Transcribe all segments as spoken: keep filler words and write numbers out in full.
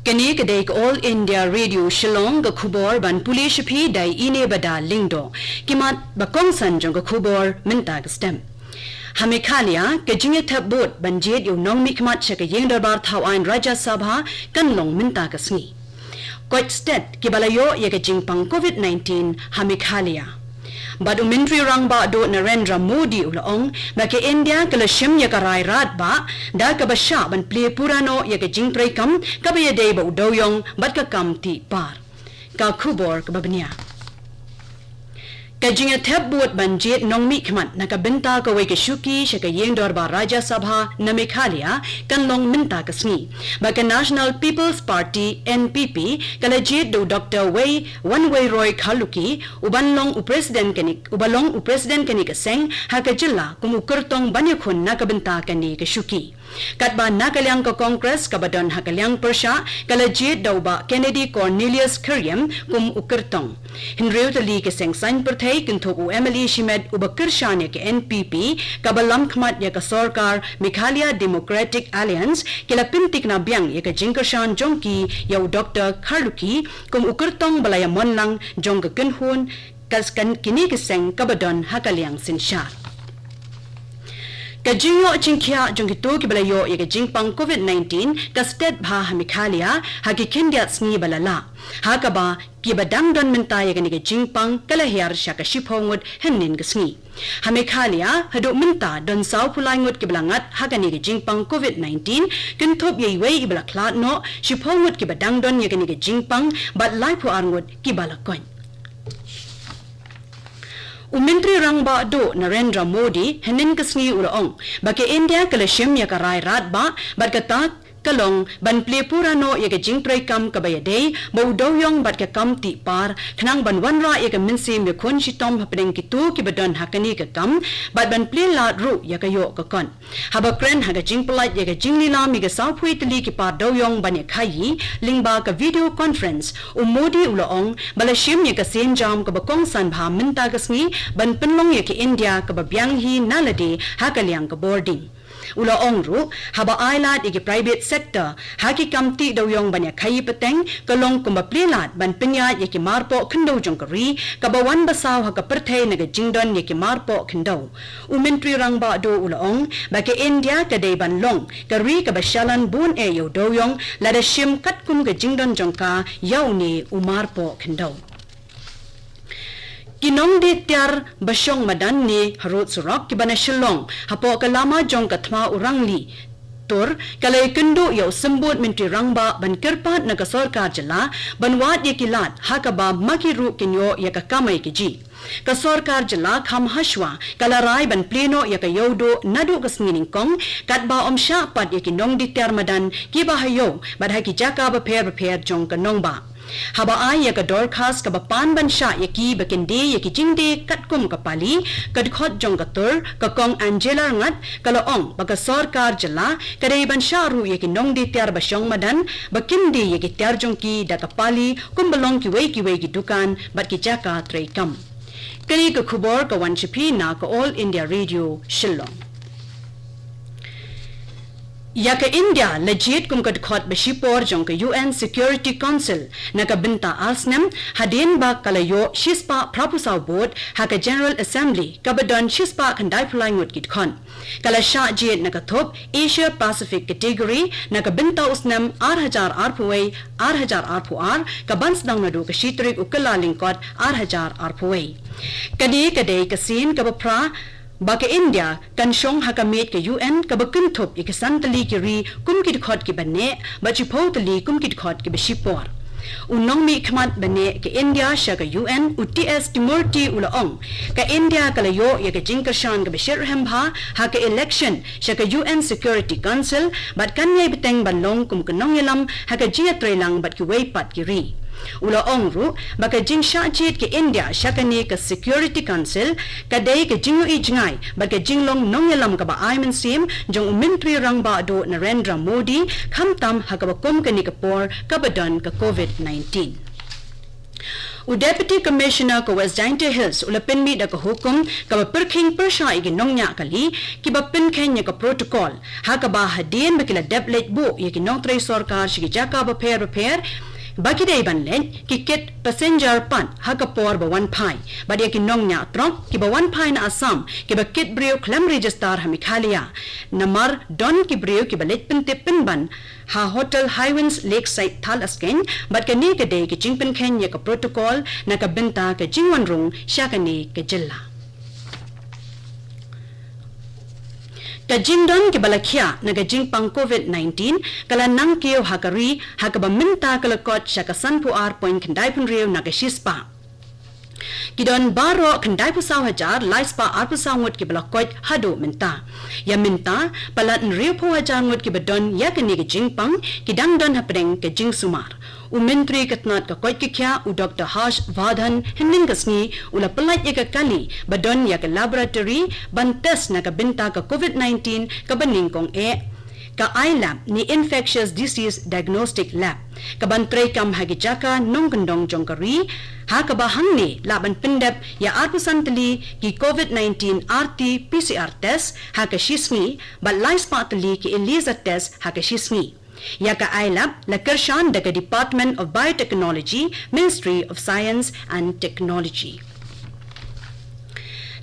Kane ka dei ka All India Radio Shillong, ka khubor ban pule sha phi da i Nebada Lyngdoh. Ki mat ba kongsan jong ka khubor mynta ka step. Ha Meghalaya, ka jingïathep vote ban jied ïa u nongmihkhmat sha ka ïing dorbar thaw aiñ Rajya Sabha kan long mynta ka sngi. Koit stet kiba la ïoh ïa ka jingpang COVID nineteen ha Meghalaya. Bad u Myntri Rangbah Duh Narendra Modi u la ong ba ka India ka la shim ïa ka rai radbah da kaba shah ban plie pura noh ïa ka jingtrei kam kaba ïadei bad u dewïong bad ka kam tih par. Ka khubor kaba bniah. Ka jingïathep vote ban jied nongmihkhmat na ka bynta kawei ka shuki sha ka ïing dorbar Rajya Sabha na Meghalaya kan long mynta ka sngi. Ba ka National People's Party, N P P, ka la jied da u Doctor Wai, Wanwairoy Kharlukhi, uban long u president kane, uba long u president kane ka seng ha ka jylla kum u kyrtong ban ïakhun na ka bynta kane ka shuki. Katba na ka liang ka Congress kaba don ha ka liang pyrshah ka la jied da u Bah Kennedy Cornelius Khyriem kum u kyrtong. Hynriew tylli ki seng saiñ pyrthei kynthup u M L A shimet uba kyrshan ïa ka N P P kaba lam khmat ïa ka sorkar Meghalaya Democratic Alliance ki la pynthikna biang ïa ka jingkyrshan jong ki ïa u Doctor Kharlukhi kum u kyrtong ba la ïamon lang jong ka kynhun ka skan kine ki seng kaba don ha ka liang synshar. Ka jingïoh jingkhiah jong kito kiba la ïoh ïa ka jingpang COVID nineteen ka stet bha ha Meghalaya ha ki khyndiat sngi ba la lah. Ha kaba kiba dang don mynta ïa kane ka jingpang ka la hiar sha ka shiphew ngut hynnin ka sngi. Ha Meghalaya, haduh mynta don sawphew lai ngut kiba la ngat ha kane ka jingpang COVID nineteen, kynthup ïa iwei iba la khlad noh, shiphew ngut kiba dang don ïa kane ka jingpang bad laiphew ar ngut kiba la koit. U Myntri Rangbah Duh Narendra Modi hynnin ka sngi u la ong ba ka India ka la shim ïa ka rai radbah bad kata ka long ban plie pura noh ïa ka jingtrei kam kaba ïadei bad u dewïong bad ka kam tih par khnang ban wanrah ïa ka mynsiem ïakhun shitom hapdeng kito kiba don ha kane ka kam bad ban plie lad ruh ïa ka ïoh ka kot. Haba kren ha ka jingpyllait ïa ka jinglilam ïa ka sawphew tylli ki par dewïong ban ïakhaïi lyngba ka video conference, u Modi u la ong ba la shim ïa ka sienjam kaba kongsan bha mynta ka sngi ban pynlong ïa ka India kaba biang hi na lade ha ka liang ka bording. U la ong ruh, haba ai lad ïa ki private sector ha ki kam tih dewïong ban ïakhaïi pateng, ka long kumba plie lad ban pynïaid ïa ki marpoh khyndew jong ka ri kaba wan basaw ha ka pyrthei na ka jingdon ïa ki marpoh khyndew. U Myntri Rangbah Duh u la ong ba ka India ka dei ban long ka ri kaba shalan bun eh ïa u dewïong lada shim katkum ka jingdon jong ka ïa une u marpoh khyndew. Ki nongdie tiar ba shong madan ne harud surok kiba na Shillong hapoh ka lama jong ka thma u Rangli Tur ka la ïakynduh ïa u symbud Myntri Rangbah ban kyrpad na ka sorkar jylla ban wad ïa ki lad ha kaba ma ki ruh kin ïoh ïa ka kamai kajih. Ka sorkar jylla kham hashwa ka la rai ban plie noh ïa ka ïewduh naduh ka sngi nyngkong katba ym shah pat ïa ki nongdie tiar madan kiba ha ïew bad ha ki jaka bapher bapher jong ka nongbah. Haba ai ïa ka dorkhas kaba pan ban shah ïa ki ba kin die ïa ki jingdie katkum ka pali, ka dkhot jong ka Tur, ka Kong Angela Rngat, ka la ong ba ka sorkar jylla ka dei ban shah ruh ïa ki nongdie tiar ba shong madan ba kin die ïa ki tiar jong ki da ka pali kumba long kiwei kiwei ki dukan bad ki jaka trei kam. Kane ka khubor ka wan sha phi na ka All India Radio Shillong. Ïa ka India la jied kum ka dkhot ba shipor jong ka U N Security Council na ka bynta ar snem hadien ba ka la ïoh shispah phraphew saw vote ha ka General Assembly kaba don shispah khyndaiphew lai ngut ki dkhot. Ka la shah jied na ka thup Asia Pacific category na ka bynta u snem ar hajar arphew wei, ar hajar arphew ar, ka ban sdang naduh ka shi tarik u Kyllalyngkot ar hajar arphew wei. Kane ka dei ka sien kaba phra ba ka India kan shong ha ka miej ka U N kaba kynthup ïa ki san tylli ki ri kum ki dkhot kiba neh bad shiphew tylli kum ki dkhot kiba shipor. U nongmihkhmat ba neh ka India sha ka U N, u T S Timurti u la ong, ka India ka la ïoh ïa ka jingkyrshan kaba shitrhem bha ha ka election sha ka U N Security Council bad kan ïai bteng ban long kum ka nongïalam ha ka jingïatreilang bad kiwei pat ki ri. U la ong ruh ba ka jingshah jied ka India sha kane ka Security Council ka dei ka jingïohi jngai bad ka jinglong nongïalam kaba ai mynsiem jong u Myntri Rangbah Duh Narendra Modi, khamtam ha kaba kum kane ka por kaba don ka COVID nineteen. U Deputy Commissioner ka West Jaintia Hills u la pynmih da ka hukum kaba pyrkhing pyrshah ïa ki nongñiah kali kiba pynkheiñ ïa ka protocol, ha kaba hadien ba ki la dep leit buh ïa ki nongtrei sorkar sha ki jaka bapher bapher ba ki dei ban leit, ki kit passenger pat ha ka por ba wan phai, bad ïa ki nongñiah trok kiba wan phai na Assam kiba kit briew khlem register ha Meghalaya. Namar don ki briew kiba leit pyntip pynban ha Hotel Highwinds Lakeside Thadlaskeiñ, bad kane ka dei ka jingpynkheiñ ïa ka protocol na ka bynta ka jingwan rung sha kane ka jylla. Ka jingdon kiba la khiah na ka jingpang COVID nineteen ka la nang kiew ha ka ri, ha kaba mynta ka la koit sha ka sanphew ar point khyndai phew hynriew na ka shispah. Ki don baroh khyndai phew saw hajar lai spah arphew saw ngut kiba la koit haduh mynta. Ïa mynta, palat hynriew phew hajar ngut kiba don ïa kane ka jingpang ki dang don hapdeng ka jingsumar. U Myntri ka tnat ka koit ka khiah, u Doctor Harsh Vardhan, hynnin ka sngi u la pyllait ïa ka kali ba don ïa ka laboratory ban test na ka bynta ka COVID nineteen kaba nyngkong eh, ka I-lab ne Infectious Disease Diagnostic Lab, kaban treikam ha ki jaka nongkyndong jong ka ri, ha kaba hangne lah ban pyndep ïa arphew san tylli ki COVID nineteen RT-PCR test ha ka shi sngi, bad lai spah tylli ki ELISA test ha ka shi sngi. Ïa ka I-lab la kyrshan da ka Department of Biotechnology, Ministry of Science and Technology.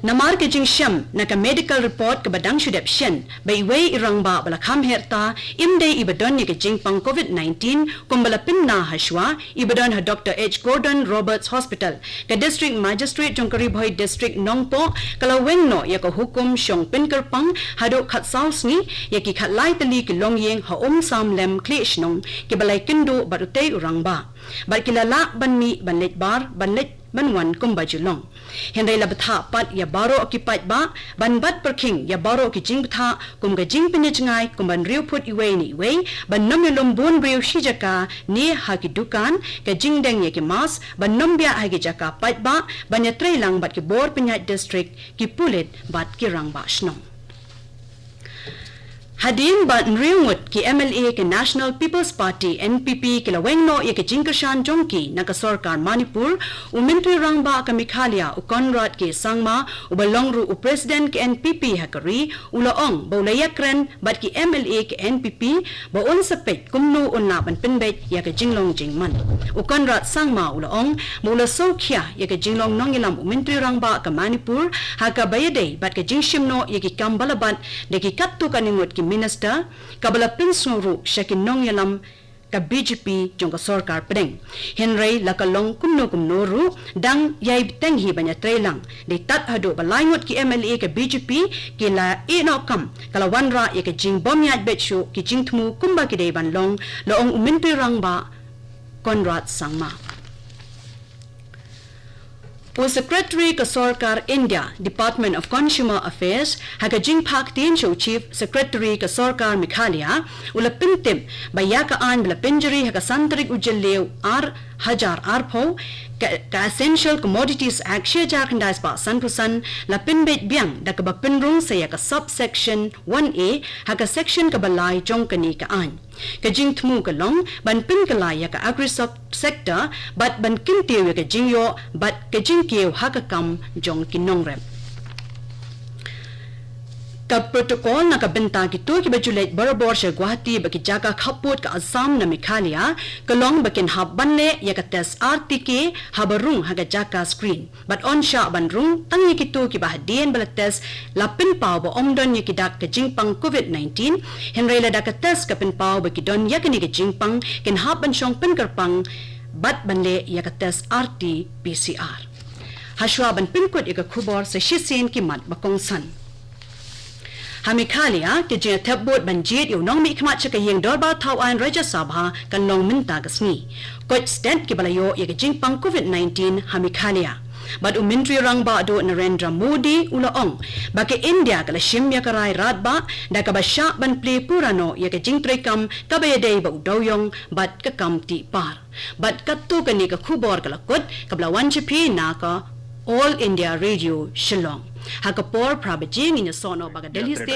Namar ka jingshem na ka medical report kaba dang shu dep shen ba iwei i rangbah ba la kham herta im dei iba don ïa ka jingpang COVID nineteen kumba la pynbna hashwa, iba don ha Doctor H Gordon Roberts Hospital, ka District Magistrate jong ka Ri Bhoi District Nongpoh ka la weng noh ïa ka hukum shong pynkyrpang haduh khatsaw sngi ïa ki khatlai tylli ki longïing ha Umsawlem Khliehshnong kiba la ïakynduh bad utei u rangbah, bad ki la lah ban mih ban leit bar ban leit ban wan kumba ju long. Hynrei la bthah pat ïa baroh ki paidbah ban bat pyrkhing ïa baroh ki jingbthah kum ka jingpynïajngai kum ban riewphut iwei na iwei, ban nym ïalum bun briew shi jaka ne ha ki dukan, ka jingdeng ïa ki mask, ban nym biah ha ki jaka paidbah, ban ïatreilang bad ki bor pynïaid district, ki pulit bad ki rangbah shnong. Hadien ba hynriew ngut ki MLA ka National People's Party, NPP, ki la weng noh ïa ka jingkyrshan jong ki na ka sorkar Manipur, u Myntri Rangbah ka Meghalaya u Conrad K Sangma, uba long ruh u President ka NPP ha ka ri, u la ong ba u la ïakren bad ki MLA ka NPP ba un sa peit kumno un lah ban pynbeit ïa ka jinglong jingman. U Conrad Sangma u la ong ba u la sngewkhia ïa ka jinglong nongïalam u Myntri Rangbah ka Manipur ha kaba ïadei bad ka jingshim noh ïa ki kam ba la bat da ki katto katne ngut ki minister, kaba la pynsngew ruh sha ki nongïalam ka BJP jong ka sorkar pdeng. Hynrei la ka long kumno kumno ruh, dang ïai bteng hi ban ïatreilang. Dei tad haduh ba lai ngut ki MLA ka BJP ki la ïeh noh kam, ka la wanrah ïa ka jingbym ïaid beit shuh ki jingthmu kumba ki dei ban long, la ong u Myntri Rangbah Conrad Sangma. U Secretary ka Sorkar India, Department of Consumer Affairs, ha ka jingphah ktien sha u Chief Secretary ka Sorkar Meghalaya, u la pyntip ba ïa ka aiñ ba la pynjri ha ka san tarik u Jylliew ar hajar arphew, ka, ka Essential Commodities Act shi hajar khyndai spah sanphew san, la pynbeit biang da kaba pynrung sa ïa ka Subsection one A ha ka Section kaba lai jong kane ka aiñ. Ka jingthmu ka long ban pynkylla ïa ka agri sec-, sector bad ban kyntiew ïa ka jingïoh bad ka jingkiew ha ka kam jong ki nongrep. Ka protocol na ka bynta kito kiba ju leit barabor sha Guwahati bad ki jaka khappud ka Assam na Meghalaya ka long ba kin hap ban leh ïa ka test RTK haba rung ha ka jaka screen. Bad yn shah ban rung tang ïa kito kiba hadien ba la test la pynpaw ba ym don ïa ki dak ka jingpang COVID nineteen, hynrei lada ka test ka pynpaw ba ki don ïa kane ka jingpang, kin hap ban shong pynkyrpang bad ban leh ïa ka test RT-PCR. Hashwa ban pynkut ïa ka khubor, sa shisien ki mat ba kongsan. Ha Meghalaya, ka jingïathep vote ban jied ïa u nongmihkhmat sha ka ïing dorbar thaw aiñ Rajya Sabha kan long mynta ka sngi. Koit stet kiba la ïoh ïa ka jingpang COVID nineteen ha Meghalaya. Bad u Myntri Rangbah Duh Narendra Modi u la ong ba ka India ka la shim ïa ka rai radbah da kaba shah ban plie pura noh ïa ka jingtreikam kaba ïadei bad u dewïong bad ka kam tih par. Bad katto katne ka khubor ka la kut, kaba la wan sha phi na ka All India Radio Shillong. Ha ka por phra baje ngin ïasoh noh bad ka Delhi Station.